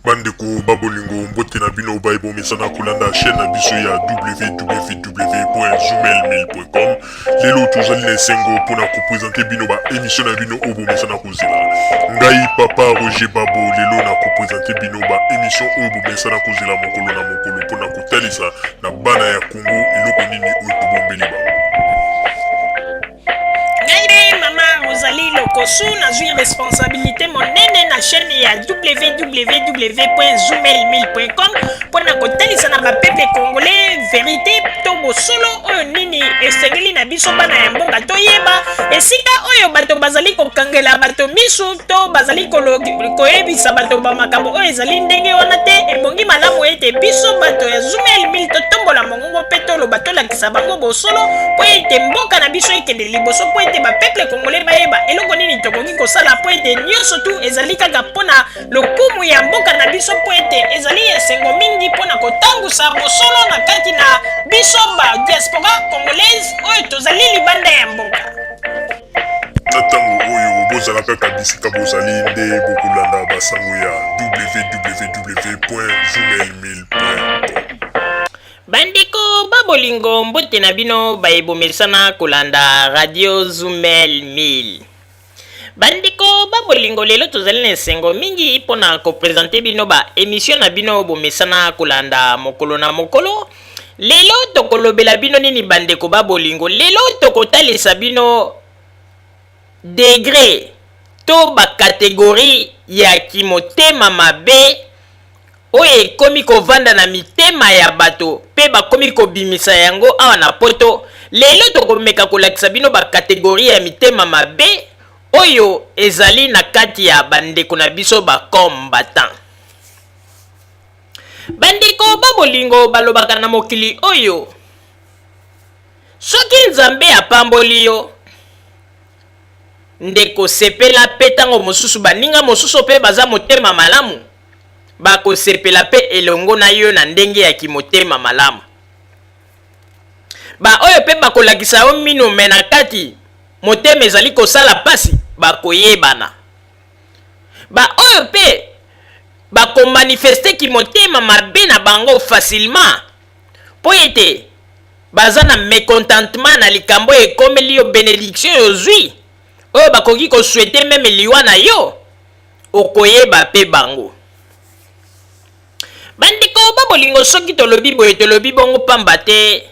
Bandeko ba bolingo, mbote na bino baye bomesana kolanda chaîne na biso ya www.zoomail1000.com. Lelo tozali na esengo mpona kopresente bino ba émission na bino oyo bomesana kozela. Ngai papa Roger Babo, lelo na kopresente bino ba émission oyo bomesana kozela mokolo na mokolo mpona kotalisa na bana ya Congo eloko nini oyo tobombeli bango. Ngai nde mama Rosalie Lokosu, nazwi responsabilité monene na chaîne ya www.zoomail1000.com mpo na kotalisa na bapeuple congolais verité to bosolo oyo nini esengeli na biso bana ya mboka toyeba esika oyo bato bazali kokangela bato misu to bazali koyebisa bato ba makambo oyo ezali ndenge wana te. Ebongi malamu ete biso bato ya Zoomail 1000 totombola mongongo mpe toloba, tolakisa bango bosolo mpo ete mboka na biso ekende liboso, mpo ete bapeuple congolais bayeba eloko nini tokoki kosala, mpo ete nyonso tu ezali kaka mpo na lokumu ya mboka na biso, mpo ete ezali esengo mingi mpo na kotangusa bosolo na kati na biso ba diaspora congolaise oyo tozali libanda ya mboka. Na ntango oyo bozala kaka bisika bozali nde bokolanda basango ya www.zoomail1000.com. Bandeko ba bolingo, mbote na bino baye bomesana kolanda radio Zumel 1000. Bandeko ba bolingo, lelo tozali na esengo mingi mpo na kopresente bino ba emission na bino bomesana kolanda mokolo na mokolo. Lelo tokolobela bino nini bandeko ba bolingo? Lelo tokotalisa bino degre to ba categorie ya kimotema mabe oyo ekomi kovanda na mitema ya bato mpe bakomi kobimisa yango awa na poto. Lelo tokomeka kolakisa bino ba categorie ya mitema mabe oyo ezali na kati ya bandeko na biso ba combattant. Bandeko ba bolingo, balobaka na mokili oyo, soki Nzambe apamboli yo, ndeko, sepela. Mpe ntango mosusu baninga mosusu mpe baza motema malamu bakosepela mpe elongo na yo na ndenge ya kimotema malamu. Baoyo mpe bakolakisa yo mino me na kati motema ezali kosala mpasi, bakoyebana. Baoyo mpe bakomanifeste kimotema mabe na bango facilement mpo ete baza na mécontentement na likambo ekomeli yo, bénédiction ozwi, oyo bakoki kosouhaiter même liwa na yo, okoyeba mpe bango. Bandeko ba bolingo, soki tolobi boye, tolobi bongo pamba te.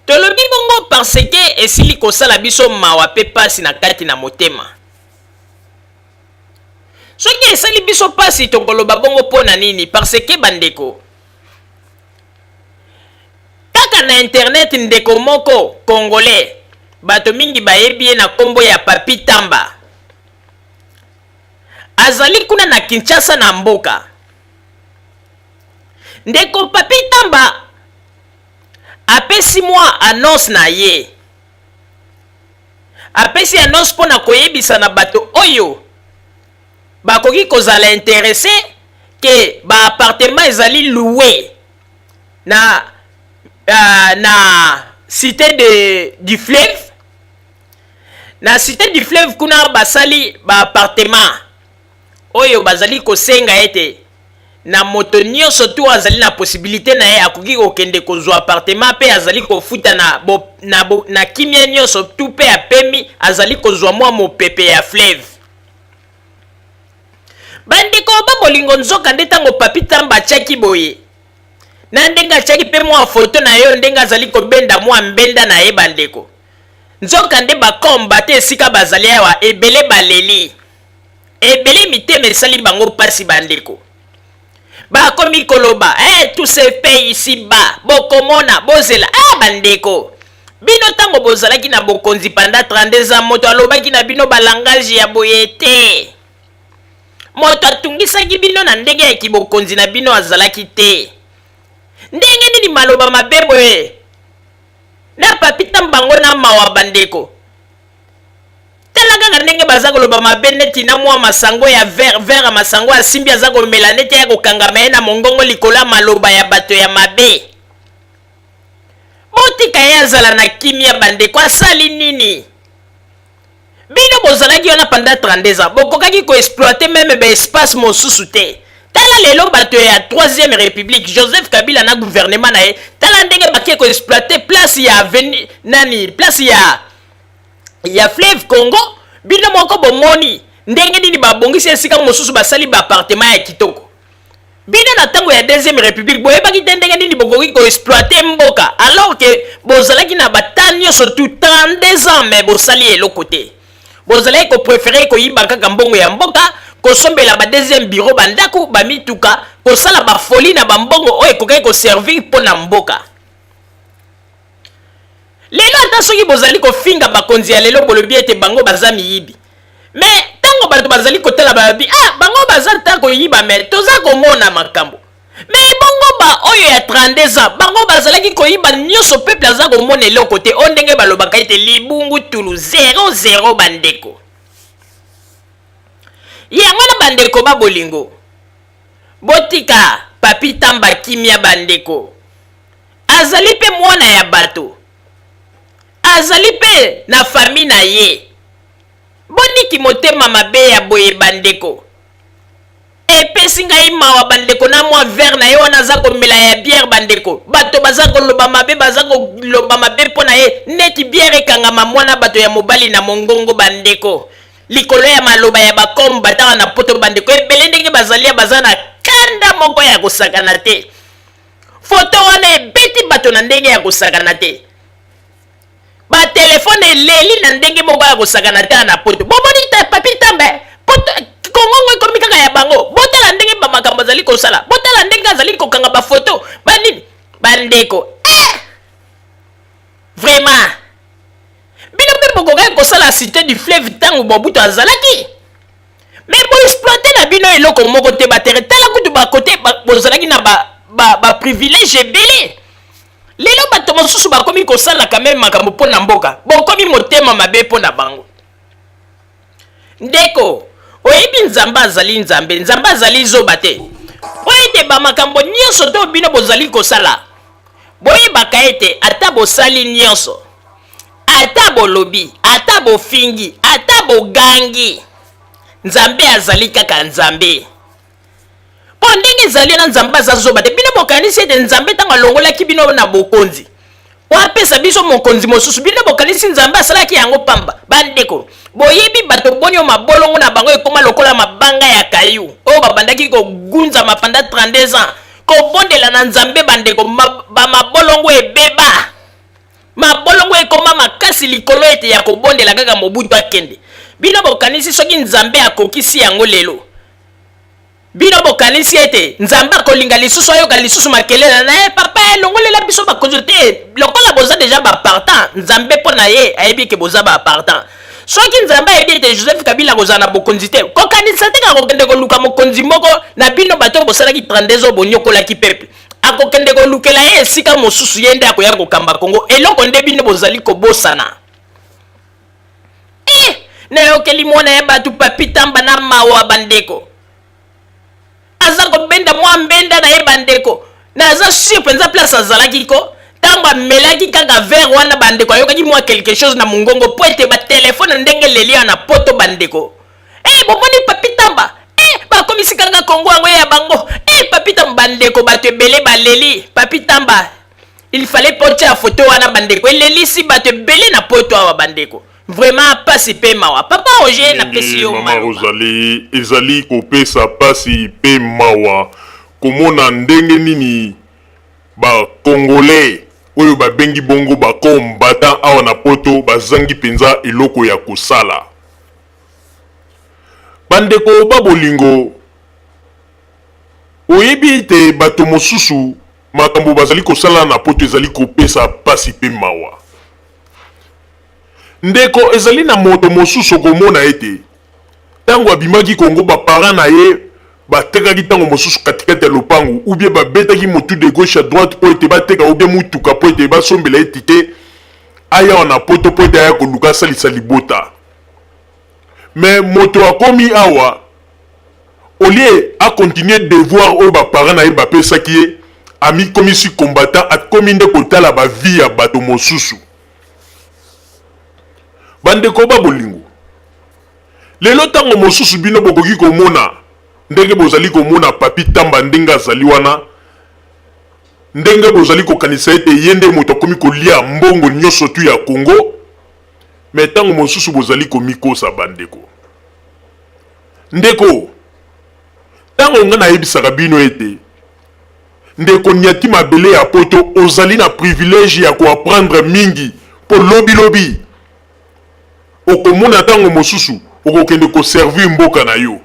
Tolobi bongo parce que esili kosala biso mawa mpe pasi na kati na motema. Soki esali biso pasi, tokoloba bongo mpo na nini? Parce que bandeko, kaka na internet, ndeko moko congolais, bato mingi bayebi ye na nkombo ya Papi Tamba, azali kuna na Kinshasa na mboka. Ndeko Papi Tamba apesi mwa annonce na ye, apesi annonce mpo na koyebisa na bato oyo bakoki kozala intéressé ke ba appartement ezali loué na cité du fleuve. Na cité du fleuve kuna basali ba appartement oyo bazali kosenga ete na moto nyonso tu azali na possibilité na ye akoki kokende kozwa appartement, mpe azali kofuta na kimia nyonso tu mpe apemi, azali kozwa mwa mopepe ya fleuve. Bandeko ba bolingo, nzoka nde ntango Papi Tamba atiaki boye na ndenge atiaki mpe mwa foto na ye ndenge azali kobenda mwa mbenda na ye, bandeko, nzoka nde bakombate esika bazali awa ebele baleli, ebele mitema esali bango mpasi. Bandeko bakomi koloba: "Hey, tout se paye ici bas, bokomona, bozela." Ah, bandeko, bino ntango bozalaki na bokonzi pendant 32 ans, moto alobaki na bino balangage ya boye te. Moto atungisaki bino na ndenge ya kibokonzi na bino azalaki te. Ndenge nini maloba mabe boye na Papi Tamba ngo na mawa? Bandeko, tala kaka ndenge baza koloba mabe, neti na mwa masango ya verre, verre ya masango asimbi, aza komela, neti aya kokangama ye na mongongo likolo ya maloba ya bato ya mabe. Botika ye azala na kimia. Bandeko, asali nini? Bino bozalaki wana pendant 32 ans, bokokaki koexploiter même baespace mosusu te. Tala lelo bato ya troisième republique, Joseph Kabila na gouvernement na ye, tala ndenge bake ko exploiter place ya avenue nani, place ya ya fleuve Congo. Bino moko bomoni ndenge nini babongisi esika mosusu, basali ba appartement ya kitoko. Bino na ntango ya deuxième république boyebaki te ndenge nini bokoki koexploiter mboka, alors que bozalaki na bata nyonso tu 32 ans, mais bosali eloko te. Bozalaki kopréférer koyiba kaka mbongo ya mboka, kosombela ba deuxième bureau, bandako, bamituka, kosala bafoli na bambongo oyo ekokaki koservir mpo na mboka. Lelo ata soki bozali kofinga bakonzi ya lelo, bolobi ete bango baza miyibi, mais ntango bato bazali kotala, balobi: "Ah, bango baza ta koyiba, mais toza komona makambo." Mais bongo ba oyo ya 32 ans, bango bazalaki koyiba nyonso, peuple aza komona eloko te. Oyo ndenge balobaka ete libungu tulu 00. Bandeko, yango na bandeko ba bolingo, botika Papi Tamba kimia. Bandeko, azali mpe mwana ya bato, azali mpe na famille na ye. Boniki motema mabe ya boye? Bandeko, epesi ngai mawa. Bandeko, na mwa verre na ye wana aza komela ya bière, bandeko, bato baza koloba mabe, baza koloba mabe mpo na ye neti bière ekangama mwana bato ya mobali na mongongo. Bandeko, likolo ya maloba ya bakombe bataka na poto, bandeko ebele ndenge bazali ya baza na kanda moko ya kosakana te. Foto wana ebeti bato na ndenge ya kosakana te, batelefone eleli na ndenge moko ya kosakana te na poto. Bomoni te Papi Tambe, poto kongongo ekomi kaka ya bango. Botala ndenge bamakambo azali kosala, botala ndenge azali kokanga bafoto banini. Bandeko, eh! Vraiment, bino mpe bokokaki kosala Cité du Fleuve ntango Mobutu azalaki, mais boexploiter na bino eloko moko te. Baterre, tala kutu bakote bozalaki na baprivilège ba ebele. Lelo bato mosusu bakomi kosala quand même makambo mpo na mboka, bokomi motema mabe mpo na bango. Ndeko, oyebi Nzambe azali Nzambe, Nzambe azali zoba te po ete bamakambo nyonso to bino bozali kosala, boyebaka ete ata bosali nyonso, ata bolobi, ata bofingi, ata bogangi, Nzambe azali kaka Nzambe. Mpo ndenge ezali na Nzambe aza zoba te. Bino bokanisi ete Nzambe ntango alongolaki bino na bokonzi po apesa biso mokonzi mosusu, bino bokanisi Nzambe asalaki yango pamba? Bandeko, boyebi bato boni oyo mabolongo na bango ekóma lokola mabanga ya kayu, oyo babandaki kogunzama pendant 32 ans kobondela na Nzambe? Bandeko, bamabolongo ebeba, mabolongo ekóma makasi likolo ete ya kobondela kaka Mobutu akende. Bino bokanisi soki Nzambe akokisi yango lelo, bino bokanisi ete Nzambe akolinga lisusu ayoka lisusu makelele na ye: "Papa, elongolela biso bakonzi"? Te. Lokola boza déjà bapartant, Nzambe mpo na ye ayebi ke boza bapartant. Soki Nzambe ayebi ete Joseph Kabila kozala na bokonzi te, kokanisa te kakokende koluka mokonzi moko na bino. Bato bosalaki 32 oyo bonyokolaki peuple, akokende kolukela ye esika mosusu, ye nde akoya kokamba Kongo. Eloko nde bino bozali kobosana. Eh, nayokeli mwana ya bato Papi Tamba na mawa. Bandeko, aza kobenda mwa mbenda na ye. Bandeko, naza sûr mpenza place azalaki ko ntango amelaki kaka verre wana, bandeko, ayokaki mwa quelque chose na mongongo mpo ete batelefone ndenge leli ya na poto. Bandeko, e bomoni Papi Tamba e bakomisi kaka Kongo yango ya bango. E Papi Tamba, bandeko, bato ebele baleli Papi Tamba. Il fallait po tia foto wana. Bandeko, elelisi bato ebele na poto awa. Bandeko, vraiment pasi mpe mawa. Papa Roger, napesi yo. Mama Rosalie, ezali kopesa pasi mpe mawa komona ndenge nini Bacongolais oyo babengi bongo bacombattant awa na poto bazangi mpenza eloko ya kosala. Bandeko ba bolingo, oyebi ete bato mosusu makambo bazali kosala na poto ezali kopesa pasi mpe mawa. Ndeko, ezali na moto mosusu okomona ete ntango abimaki Kongo, baparent na ye batekaki ntango mosusu katikati ya lopango, ou bien babetaki motu de gauche à droite mpo ete bateka, ou bien mutuka mpo ete basombela ye ticket aya na poto mpo ete aya koluka asalisa libota. Mais moto akomi awa, au lieu acontinuer devoir oyo baparent na ye bapesaki ye, amikomisi combattant, akomi nde kotala bavie ya bato mosusu. Bandeko ba bolingo, lelo ntango mosusu bino bokoki komona. Ndenge bozali komona Papy Tamba ndenge azali wana, ndenge bozali kokanisa ete ye nde moto akomi kolia mbongo nyoso tu ya Congo, mais tango mosusu bozali komikosa bandeko. Ndeko, tango nga nayebisaka bino ete ndeko Nyati mabele ya poto ozali na privilège ya ko apprendre mingi po lobi lobi okomona tango mosusu okokende ko servir mboka na yo.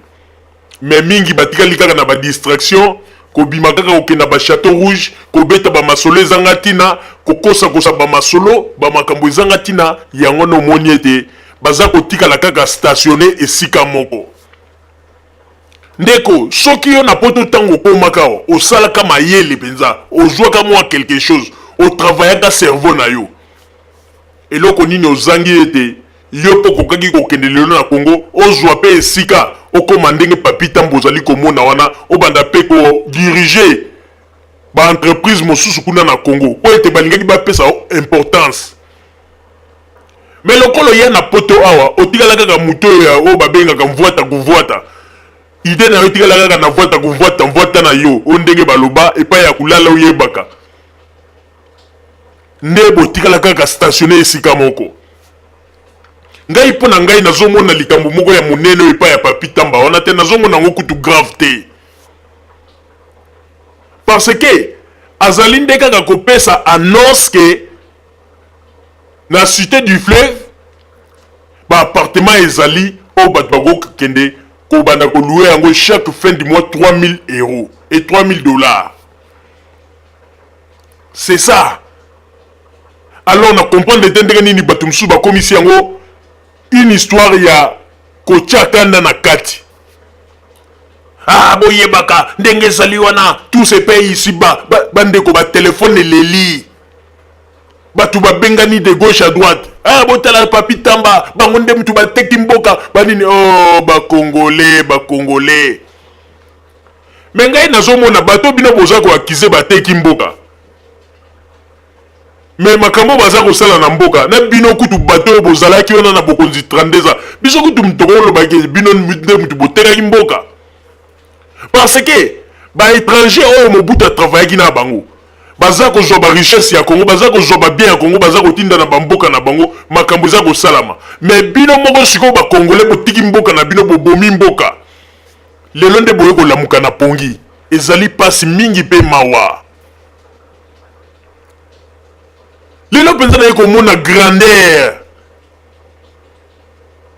Mais mingi batikali kaka na ba distraction, kobima kaka kokenda ba chateau rouge, kobeta ba masolo ezanga tina, kokosa kosa ba masolo, ba makambo ezanga tina, yango wana omoni ete baza kotikala kaka stationne esika moko. Ndeko, soki yo na poto tango okomaka awa, osalaka mayele penza, ozwaka mua quelque chose, o travaillaka cerveau na yo. Eloko nini ozangi ete yo pe okokaki kokende lelo na Congo ozua pe esika okoma ndenge Papy Tamba ozali komona wana obanda pe ko diriger ba entreprise mosusu kuna na Congo po ete balingaki bapesa yo importance. Mais lokola oya na poto awa otikala kaka moto oyo oyo babengaka mvuata kuvuata. Idee na yo etikala kaka na vuata kuvuata mvuata na yo oyo ndenge baloba epai ya kulala oyebaka. Nde botikala kaka stationne esika moko. Ngai mpo na ngai nazomona likambo moko ya monene oyo epai ya Papy Tamba wana te, nazomona yango kutu grave te. Parce que azali nde kaka kopesa annonce que na cite du fleuve ba appartement ezali oyo bato bakokende kobanda koloue yango chaque fin du mois 3000 euros et 3000 dollars. C'est ça. Alors na comprendre te ndenge nini bato mosusu bakomisi yango une histoire ya kotia kanda na kati. Ah, boyebaka ndenge ezali wana, tout se paye ici bas. Bandeko ba telefone eleli. Bato babengani de gauche à droite. Ah, botala Papy Tamba, bango nde mutu bateki mboka, banini. Oh, ba Congolais, ba Congolais. Mais ngai nazomona bato bino boza ko accuser bateki mboka. Mais makambo baza kosala na mboka na bino kutu bato oyo bozalaki wana na bokonzi 32 ans, biso kutu moto tokolobaki bino nde moto botekaki mboka. Parce que ba étrangers oyo Mobutu a travaillaki na bango baza kozwa ba richesse ya Congo, baza kozwa ba bien ya Congo, baza kotinda na ba mboka na bango, makambo eza kosalama. Mais bino moko sikoyo ba Congolais botiki mboka na bino, bobomi mboka. Lelo nde boye kolamuka na pongi. Ezali pasi mingi pe mawa. Lelo penza naye komona grandeur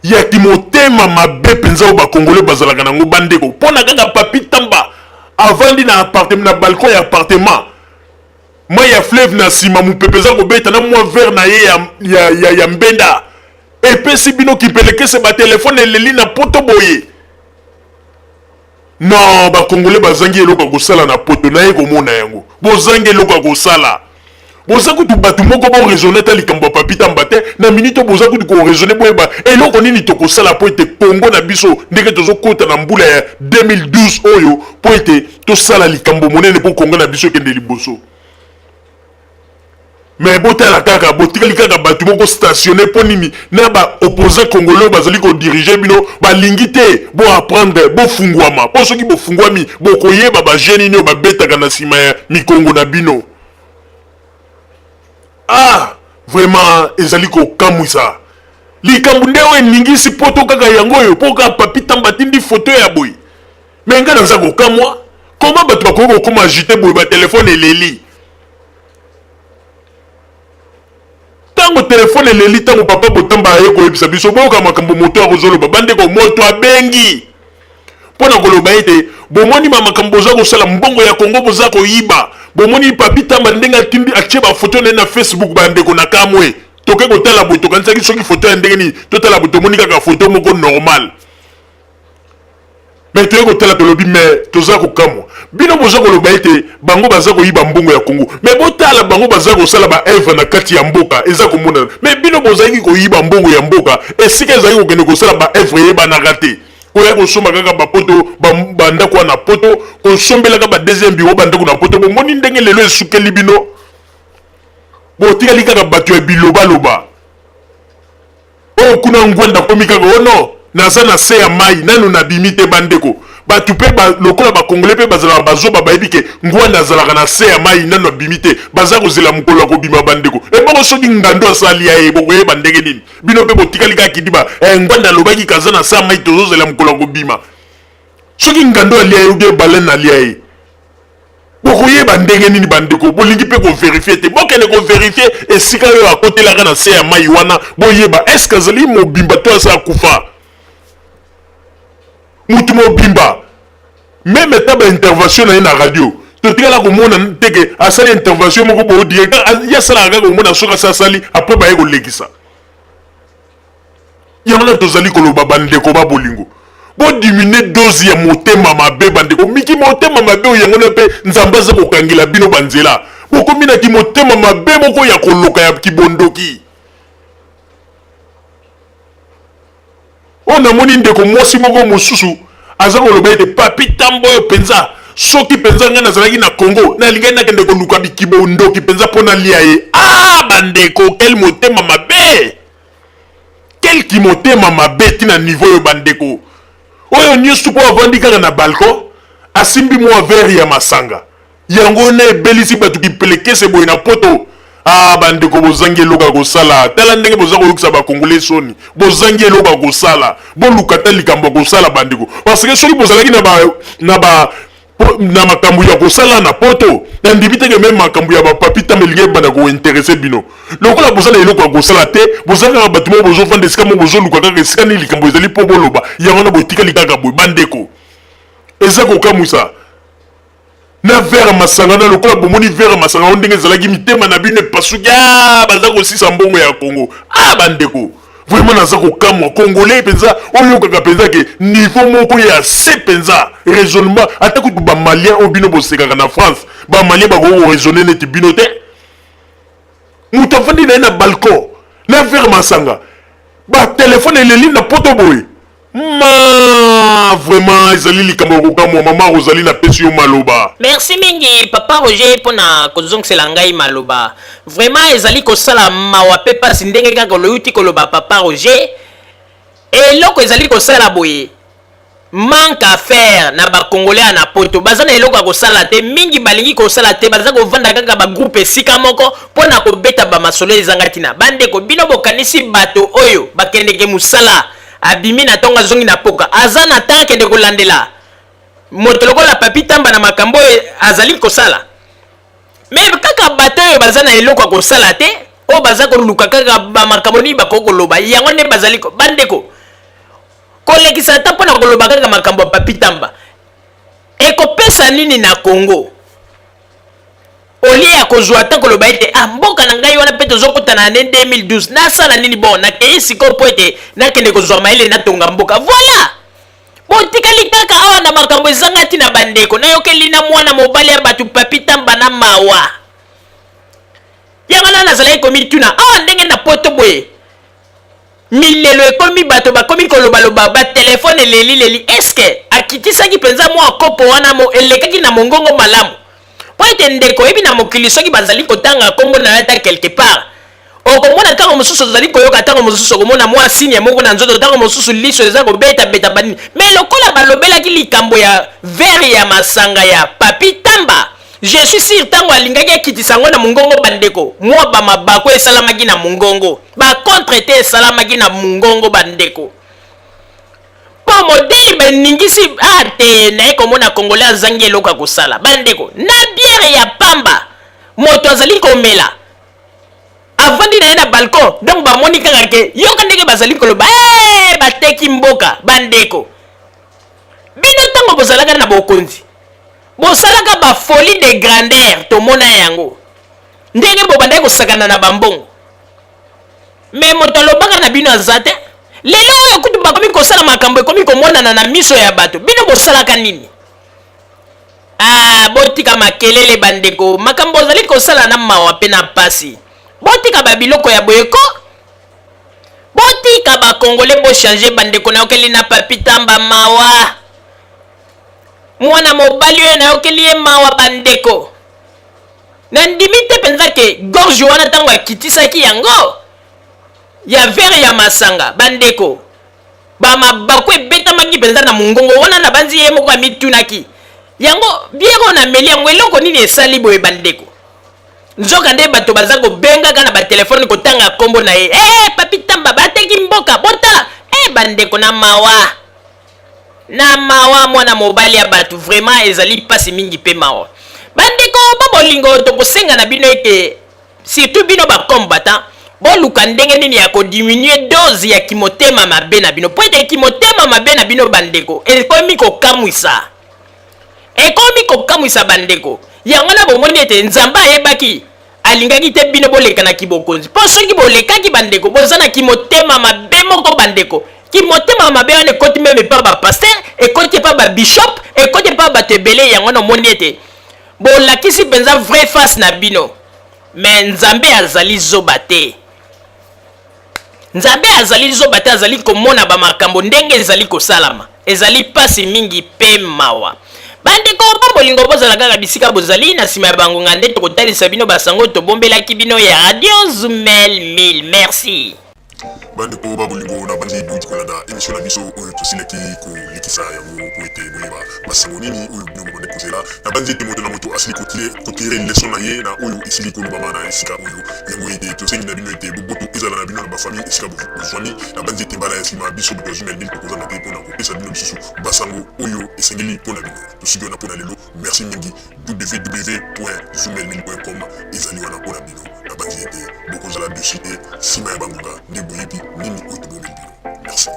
ya kimotema mabe penza oyo ba Congolais bazalaka nango bandeko. Pona kaka Papy Tamba avandi na appartement, na balcon ya appartement, mayi ya fleuve na sima, mupepe eza kobeta na mwa verre na ye ya, ya, ya, ya mbenda. Epesi bino kipelekese, ba telephone eleli na poto boye. Non, ba Congolais bazangi eloko ya kosala na poto, naye komona yango. Bozangi eloko ya kosala. Boza kutu bato moko bo raisonner ata likambo ya Papy Tamba te, na minute oyo boza kutu ko raisonner boyeba eloko nini tokosala po ete Congo na biso ndenge tozokota na mbula ya 2012 oyo po ete tosala likambo monene po Congo na biso ekende liboso. Mais botala kaka, botikali kaka bato moko stationne mpo nini na ba opposants congolais oyo bazali ko diriger bino balingi te bo apprendre, bofungwama mpo soki bofungwami bokoyeba ba jeux nini oyo babetaka na nsima ya mikongo na bino. Ah vraiment ezali kokamwisa likambo nde oyo eningisi poto kaka yango oyo mpo kaka Papy Tamba atindi photo ya boye. Mais ngai naza kokamwa comment bato bakoki kokoma agite boye, ba telefone eleli. Tango telephone eleli, tango papa Botamba aye koyebisa biso, boyoka makambo moto akozoloba. Bandeko, moto abengi mpo na koloba ete bomoni ba makambo boza kosala, mbongo ya Congo boza koyiba. Bomoni Papy Tamba ndenge atindi atie ba photo na ye na Facebook, bandeko na kamwe. Toke kotala boye, tokanisaki soki photo ya ndenge nini, totala boye tomoni kaka photo moko normal. Mais toye kotala tolobi mais toza kokamwa bino boza koloba ete bango baza koyiba mbongo ya Congo mais botala bango baza kosala ba œuvre na kati ya mboka eza komonana mais bino bozalaki koyiba mbongo ya mboka esika ezalaki kokende kosala ba œuvre eyebanaka te koya kosomba kaka ba poto ba ndako wana poto kosombelaka ba deuxième bureau ba ndako na poto bomoni ndenge lelo esukeli bino botikali kaka bato ya bilobaloba. Oyo kuna ngwanda akomi kaka oh non naza na se ya mayi nanu na bimi te ba ndeko. Bato mpe ba, lokola ba Congolais mpe bazalaka bazoba, bayebi ke Ngwanda azalaka na se ya mayi nanu abimi te, baza kozela mokolo ya kobima bandeko. Ebongo soki Ngando asali ya ye bokoyeba ndenge nini? Bino mpe botikali kaka kidiba eh, Ngwanda alobaki kaza na se ya mayi tozozela mokolo ya kobima. Soki Ngando alia ye ou bien baleine alia ye bokoyeba ndenge nini bandeko? Bolingi mpe koverifier te, bokende koverifier esika oyo akotelaka na se ya mayi wana, boyeba est-ce que azali mobimba to asi akufa. Mutu mobimba meme ata ba intervention na ye na radio totikala komona te ke asali intervention moko boye directeur ye asalaka kaka komona soki asi asali apres baye kolekisa yango wana tozali koloba bandeko ba bolingo bodiminue dose ya motema mabe bandeko miki motema mabe oyo yango na mpe nzambe aza kokangela bino banzela bokomi na kimotema mabe moko ya koloka ya kibondoki Oyo namoni ndeko mwasi moko mosusu aza koloba ete Papy Tamba oyo mpenza soki mpenza ngai nazalaki na Congo nalingaki nakende koluka bikibondoki mpenza mpo nalia ye. Ah bandeko, quel motema mabe! Quel kimotema mabe ti na niveau oyo bandeko. Oyo nyonso mpo avandi kaka na balcon asimbi mwa verre ya masanga. Yango wana ebelisi bato kipelekese boye na poto. Ah bandeko bozangi eloko ya kosala. Tala ndenge boza koyokisa ba congolais soni. Bozangi eloko ya kosala. Boluka ata likambo ya kosala bandeko. Parce que soki bozalaki na ba na ba na makambo ya kosala na poto, nandimi te ke meme makambo ya ba Papy Tamba elingi ebanda ko interesser bino. Lokola boza na eloko ya kosala te, boza kaka bato moko bozofanda esika moko bozoluka kaka esika nini likambo ezali mpo boloba. Yango wana botikali kaka boye bandeko. Eza kokamwisa. Na verre ya masanga na lokola bomoni verre ya masanga yango ndenge ezalaki mitema na bino epasuki ah baza kosisa mbongo ya Congo ah bandeko vraiment naza kokamwa congolais mpenza oyokaka mpenza ke niveau moko ya se mpenza raisonnement ata kutu bamalien oyo bino bosekaka na France bamalien bakoki koraisonne neti bino te moto afandi na ye na balcon na verre masanga batelefone eleli na poto boye Ma vraiment ezali likambo ya kokamwa mama Rosalie napesi yo maloba. Merci mingi papa Roger pona kozongisela ngai maloba. Vraiment ezali kosala mawa pe pasi ndenge kaka oloyuti koloba papa Roger. Eloko ezali kosala boye manque à faire na ba congolais ya na poto baza na eloko ya kosala te mingi balingi kosala te baza kovanda kaka ba groupe esika moko mpo na kobeta ba masolo ezanga ntina bandeko bino bokanisi bato oyo bakendeke mosala Abimi na tongo azongi na poka. Aza na temps akende kolandela moto lokola Papy Tamba na makambo oyo azali kosala. Mais kaka bato oyo baza na eloko ya kosala te, oyo baza koluka kaka ba makambo nini bakoki koloba, yango nde bazali bandeko kolekisa ata mpo na koloba kaka makambo ya Papy Tamba ekopesa nini na Congo? Au lieu ya kozua temps koloba ete ah mboka na ngai wana mpe tozokota na annee 2012 nasala nini bon nakei sikoyo mpo ete nakende kozua mayele natonga mboka voilà botikali kaka awa na makambo ezanga ntina bandeko nayokeli na mwana mobali ya bato Papy Tamba na mawa yango wana nazalaki komituna awa ndenge na poto boye Milelo ekomi bato bakomi kolobaloba ba telephone eleli leli est ce que akitisaki penza mua kopo wana mo elekaki na mongongo malamu po ete ndeko oyebi na mokili soki bazali kotanga kombo na yo ata quelque part okomona tango mosusu ozali koyoka tango mosusu okomona mua signe moko na nzoto tango mosusu liso eza kobeta beta banini mais lokola balobelaki likambo ya verre ya masanga ya Papy Tamba je suis sur tango alingaki akitisa yango na mongongo bandeko mua ba mabaku esalamaki na mongongo Ba contre te esalamaki na mungongo ba ndeko. Po modeli baningisi ah te naye komona congolais azangi eloko ya kosala. Ba ndeko na bière ya pamba moto azali komela avandi na ye na balcon donc bamoni kaka ke yoka ndenge bazali koloba hey, bateki mboka ba ndeko. Bino ntango bozalaka na bokonzi bosalaka ba folie de grandeur tomona yango ndenge bobandaki kosakana na bambongo me moto alobaka na bino aza te lelo oyo kutu bakomi kosala makambo ekomi komonana na miso ya bato bino bosalaka nini ah botika makelele bandeko makambo ozali kosala na mawa mpe na mpasi botika babiloko ya boye ko botika bakongole bochange bandeko nayokeli na papi tamba mawa mwana mobali oyo nayokeli ye mawa bandeko Nandimi te mpenza ke gorge wana ntango akitisaki yango ya verre ya masanga, bandeko. Ba mabaku ebetamaki mpenza na mongongo wana. Nabanzi ye moko amitunaki yango, bière oyo nameli yango eloko nini esali boye bandeko? Nzoka nde bato baza kobengaka na batelefone kotanga nkombo na ye. Hey, Papi Tamba bateki mboka, botala. Hey, bandeko, na mawa, na mawa, mwana mobali ya bato, vraiment ezali mpasi mingi mpe mawa. Bandeko ba bolingo, tokosenga na bino ete surtout bino bacombattant boluka ndenge nini ya kodiminuer dose ya kimotema mabe na bino, mpo ete kimotema mabe na bino bandeko ekomi kokamwisa, ekomi kokamwisa bandeko. Yango wana bomoni ete Nzambe ayebaki, alingaki te bino boleka na kibokonzi, mpo soki bolekaki bandeko, boza na kimotema mabe moko bandeko. Kimotema mabe wana ekoti même epa bapasteur, ekoti epa babishop, ekoti epa bato ebele. Yango wana omoni ete bolakisi mpenza vraie face na bino. Mais Nzambe azali zoba te, Nzambe azali zoba te, azali komona bamakambo ndenge ezali kosalama. Ezali mpasi mingi mpe mawa. Bandeko ba bolingo, bozala kaka bisika bozali. Na nsima ya bangonga nde tokotalisa bino basango tobombelaki bino ya Radio Zumel 1000. Merci. Bandeko ba bolingo, na bandi bouti kolanda émission na biso oyo tosilaki kolekisa yango po ete boyeba basango nini oyo bino bobandi kozela. Na bandi ete moto na moto asili kotirer leçon na ye na oyo esili kolobama na esika oyo. Yango ete tosengi na bino ete boboto ezala na bino na bafamille esika bozwami. Na bandi ete mbala ya nsima biso bato ya Zumel 1000 tokozanga te mpona kopesa bino lisusu basango oyo esengeli mpo na bino. Tosuki wana mpo na lelo. Merci mingi. www.zumel1000.com ezali wana mpo na bino. Nabanzi ete bokozala déçus te. Nsima ya bangonga nde boyebi nini oyo tobombeli bino. Merci.